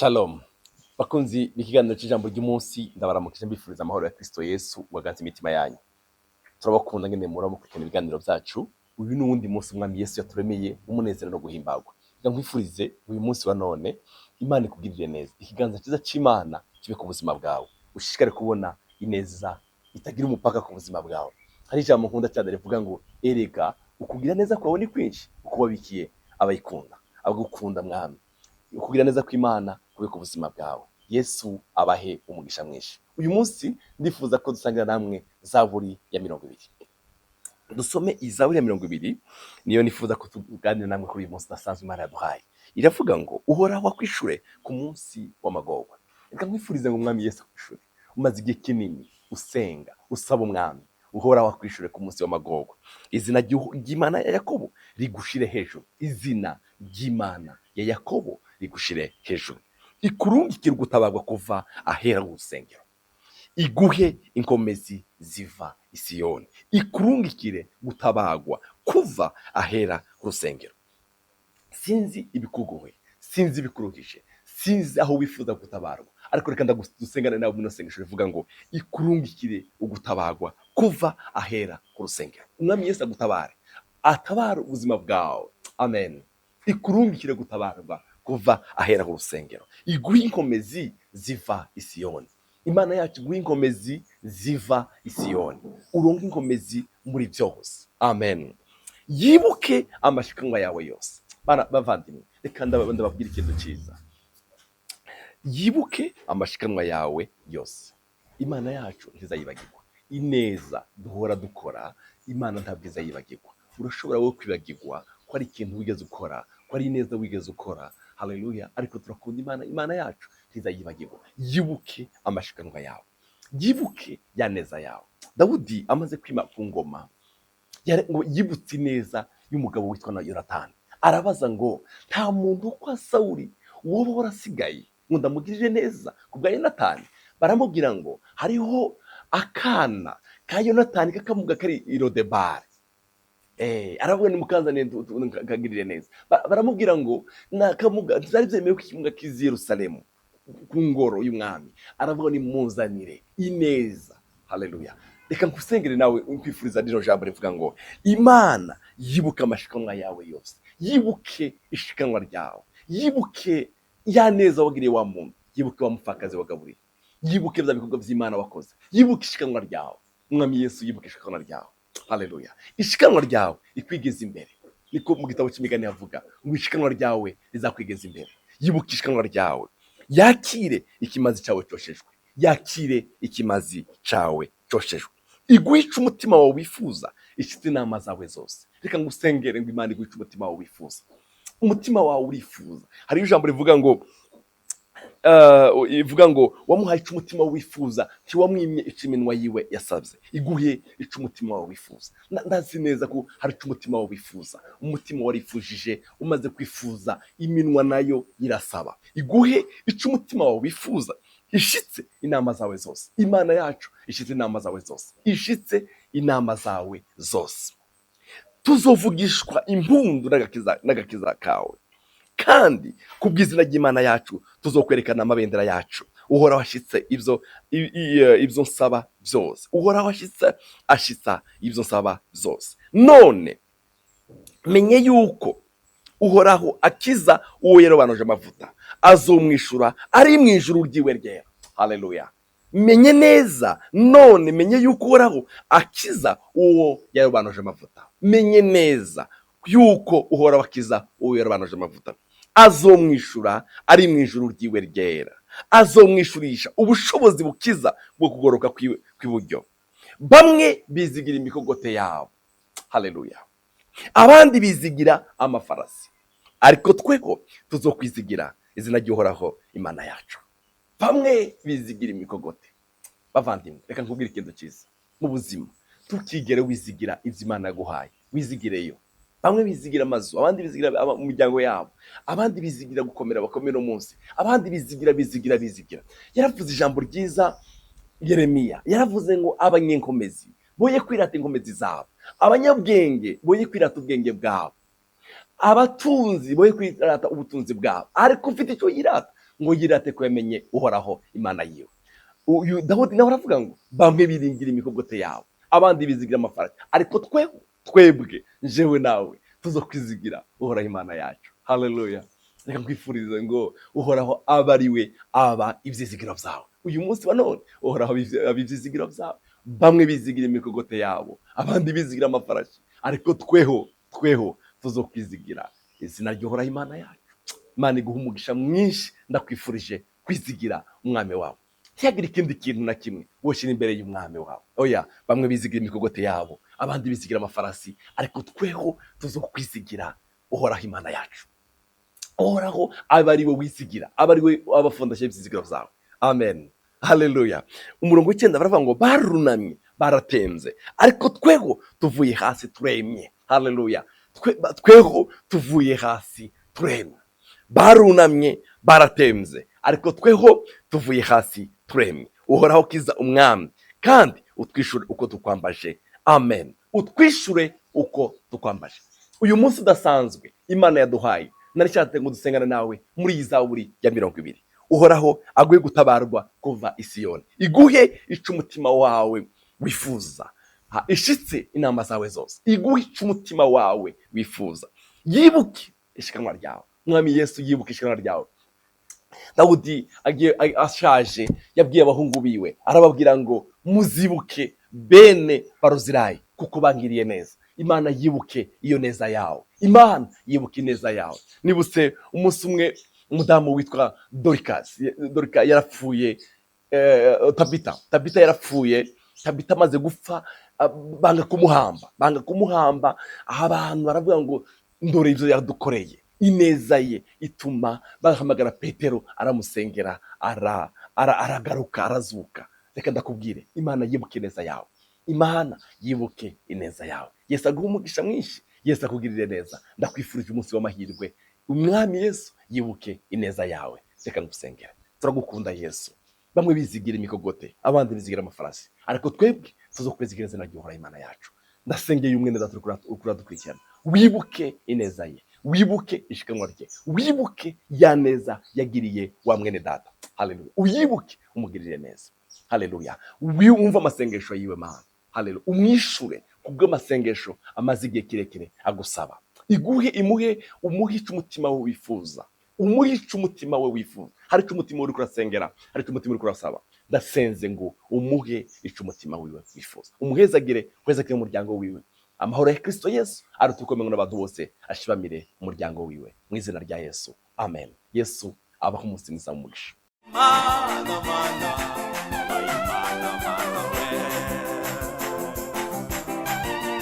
Shalom bakunzi b'ikiganiro cy'ijambo ry'umunsi, ndabaramukije mbifuriza amahoro ya Kristo Yesu waganze imitima yanyu. Turabakunda ngene muramukurikirana ibiganiro byacu. Uyu ni uwundi munsi Umwami Yesu yaturemeye umunezero no guhimbagwa. Reka nkwifurize uyu munsi wa none Imana ikugirire neza, ikiganza cyiza cy'Imana kibe ku buzima bwawe, ushishikare kubona ineza itagira umupaka ku buzima bwawe. Hari ijambo nkunda cyane rivuga ngo: "Erega ukugira neza kwawe ni kwinshi, uko wabikiye abayikunda, abagukunda." Mwami, ukugira neza kw'Imana kube ku buzima bwawe. Yesu abahe umugisha mwinshi. Uyu munsi ndifuza ko dusangira namwe Zaburi ya 20. Dusome iyi Zaburi ya 20, niyo nifuza ko tuganira namwe kuri uyu munsi udasanzwe Imana yaduhaye. Iravuga ngo: "Uhoraho akwishure ku munsi w'amagorwa." Reka nkwifurize ngo Umwami Yesu akwishure. Umaze igihe kinini usenga usaba Umwami, Uhoraho akwishure ku munsi w'amagorwa. Izina ry'Imana ya Yakobo rigushire hejuru, izina ry'Imana ya Yakobo rigushire hejuru. Ikurungikire gutabarwa kuva ahera h'urusengero, iguhe inkomezi ziva i Siyoni. Ikurungikire gutabagwa kuva ahera h'urusengero. Sinzi ibikugoye, sinzi ibikuruhije, sinzi aho wifuza gutabarwa, ariko reka ndagusengane nawe muno sengesho rivuga ngo: "Ikurungikire ugutabagwa kuva ahera ku rusengero." Umwami Yesu agutabare, atabare ubuzima bwawe. Amen. Ikurungikire gutabarwa kuva ahera ku rusengero, iguhe inkomezi ziva i Siyoni. Imana yacu iguhe inkomezi ziva i Siyoni, uronke inkomezi muri byose. Amen. Yibuke amashikanwa yawe yose. Bana bavandimwe, reka ndababwira ikintu cyiza. Yibuke amashikanwa yawe yose. Imana yacu ntizayibagirwa ineza duhora dukora. Imana ntabwo izayibagirwa. Urashobora wowe kwibagirwa ko ari ikintu wigeze ukora, ko ari ineza wigeze ukora. Haleluya! Ariko turakunda Imana. Imana yacu ntizayibagirwa. Yibuke amashikanwa yawe, yibuke ya neza yawe. Dawudi amaze kwima ku ngoma, ngo yibutse ineza y'umugabo witwa na Yonatani. Arabaza ngo: "Nta muntu kwa Sawuli woba warasigaye ngo ndamugirire neza ku bwa Yonatani?" Baramubwira ngo hariho akana ka Yonatani kakamuga kari i Lodebari. Aravuga: "Nimukanzaniye kagirire neza." Baramubwira ngo nakamuga byari byemewe ko ikimuga kiza i Yerusalemu ku ngoro y'umwami. Aravuga: "Nimuzanire ineza." Haleluya! Reka nkusengere nawe nkwifuriza rino jambo rivuga ngo: Imana yibuke amashikanwa yawe yose, yibuke ishikanwa ryawe, yibuke ya neza wagiriye wa muntu, yibuke wa mupfakazi wagaburiye, yibuke bya bikorwa by'Imana wakoze, yibuke ishikanwa ryawe. Umwami Yesu yibuke ishikanwa ryawe. Haleluya! Ishikanwa ryawe ikwigeza imbere. Niko mu gitabo cy'Imigani havuga ngo: "Ishikanwa ryawe rizakwigeza imbere." Yibuke ishikanwa ryawe, yakire ikimazi cyawe cyoshejwe, yakire ikimazi cyawe cyoshejwe. Iguhice umutima wawe wifuza, ishyize inama zawe zose. Reka ngusengere ngo Imana iguhice umutima wawe wifuza. Umutima wawe urifuza. Hariho ijambo rivuga ngo ivuga ngo: "Wamuhaye icyo umutima wifuza, ntiwamwimye icyo iminwa yiwe yasabye." Iguhe icyo umutima wawe wifuza. Ndazi neza ko hari icyo umutima wawe wifuza. Umutima warifujije, umaze kwifuza iminwa nayo irasaba. Iguhe icyo umutima wawe wifuza, ishitse inama zawe zose. Imana yacu ishitse inama zawe zose, ishitse inama zawe zose. Tuzovugishwa impundu n'agakiza kawe, kandi ku bw'izina ry'Imana yacu tuzokwerekana amabendera yacu. Uhoraho ashitse ibyo nsaba byose. Uhoraho ashitse, ashitsa ibyo nsaba byose. None menye yuko Uhoraho akiza uwo yarobanuje amavuta, azomwishura ari mu ijuru ryiwe ryera. Haleluya! Menye neza, none menye yuko Uhoraho akiza uwo yarobanuje amavuta. Menye neza yuko Uhoraho akiza uwo yarobanuje amavuta, azomwishura ari mu ijuru ryiwe ryera. Azomwishurisha ubushobozi bukiza bwo kugoroka kw'iburyo. Bamwe bizigira imikogote yabo, haleluya, abandi bizigira amafarasi, ariko tweho tuzokwizigira izina ry'Uhoraho Imana yacu. Bamwe bizigira imikogote. Bavandimwe, reka nkubwire ikintu cyiza mu buzima: tukigere wizigira ibyo Imana yaguhaye, wizigireyo. Bamwe bizigira amazu, abandi bizigira imiryango yabo, abandi bizigira gukomera bakomera uno munsi, abandi bizigira, bizigira, bizigira. Yaravuze ijambo ryiza Yeremiya, yaravuze ngo: "Abanyenkomezi boye kwirata inkomezi zabo, abanyabwenge boye kwirata ubwenge bwabo, abatunzi boye kwirata ubutunzi bwabo, ariko ufite icyo yirata Ngo yirate ko yamenye Uhoraho Imana yiwe. Uyu Dawudi nawe aravuga ngo bamwe biringira imikogote yabo, abandi bizigira amafarasi, ariko tweho, twebwe, jewe nawe, tuzokwizigira Uhoraho Imana yacu. Haleluya! Reka nkwifurize ngo Uhoraho aba ari we aba ibyizigiro byawe uyu munsi wa none. Uhoraho aba ibyizigiro byawe. Bamwe bizigira imikogote yabo, abandi bizigira amafarashi, ariko tweho, tweho tuzokwizigira izina ry'Uhoraho Imana yacu. Imana iguha umugisha mwinshi. Ndakwifurije kwizigira Umwami wawe, ntihagire ikindi kintu na kimwe woshyira imbere y'Umwami wawe. Oya, bamwe bizigira imikogote yabo, abandi bizigira amafarasi, ariko tweho tuzokwizigira Uhoraho Imana yacu. Uhoraho aba ari we wizigira, aba ari we aba fondation y'ibyizigiro byawe. Amen, haleluya. Umurongo w'icyenda baravuga ngo barunamye baratenze, ariko tweho tuvuye hasi turemye. Haleluya! Tweho tuvuye hasi turemye. Barunamye baratemze, ariko tweho tuvuye hasi turemye. Uhoraho, kiza umwami kandi utwishure uko tukwambaje. Amen, utwishure uko tukwambaje. Uyu munsi udasanzwe Imana yaduhaye, nari nshatse ngo dusengane nawe muri iyi zaburi ya 20. Uhoraho aguhe gutabarwa kuva i Siyoni, iguhe ico umutima wawe wifuza, ishitse inama zawe zose, iguhe ico umutima wawe wifuza, yibuke ishikanwa ryawe. Mwami Yesu yibuke ishikanwa ryawe. Dawudi agiye ashaje, yabwiye abahungu biwe, arababwira ngo muzibuke bene Baruzilayi kuko bangiriye neza. Imana yibuke iyo neza yawe, Imana yibuke ineza yawe. Nibutse umunsi umwe umudamu witwa Dorcas. Dorika yarapfuye, Tabita, Tabita yarapfuye. Tabita amaze gupfa, banga kumuhamba, banga kumuhamba. Aho abantu baravuga ngo ndore ibyo yadukoreye. Ineza ye ituma bahamagara Petero, aramusengera, aragaruka, arazuka. Reka ndakubwire, Imana yibuke ineza yawe, Imana yibuke ineza yawe. Yesu aguha umugisha mwinshi, Yesu akugirire neza. Ndakwifurije umunsi w'amahirwe. Umwami Yesu yibuke ineza yawe. Reka ngusengere. Turagukunda Yesu. Bamwe bizigira imikogote, abandi bizigira amafarasi, ariko twebwe tuzokwizigira izina ry'Uhoraho Imana yacu. Ndasengeye umwene data uriko uradukurikirana, wibuke ineza ye, wibuke ishikanwa rye, wibuke ya neza yagiriye wa mwene data. Haleluya! Uyibuke, umugirire neza. Haleluya! Wumve amasengesho yiwe, Mana. Haleluya! Umwishure kubw'amasengesho amaze igihe kirekire agusaba. Iguhe, imuhe, umuhe icyo umutima we wifuza, umuhe icyo umutima we wifuza. Hari icyo umutima we uriko urasengera, hari icyo umutima uriko urasaba. Ndasenze ngo umuhe icyo umutima wiwe wifuza, umuhezagire, uhezagire umuryango wiwe. Amahoro ya Kristo Yesu aruta uko n'abantu bose ashibamire umuryango wiwe, mu izina rya Yesu, amen. Yesu abaho umunsi mwiza w'umugisha. Mana, mana.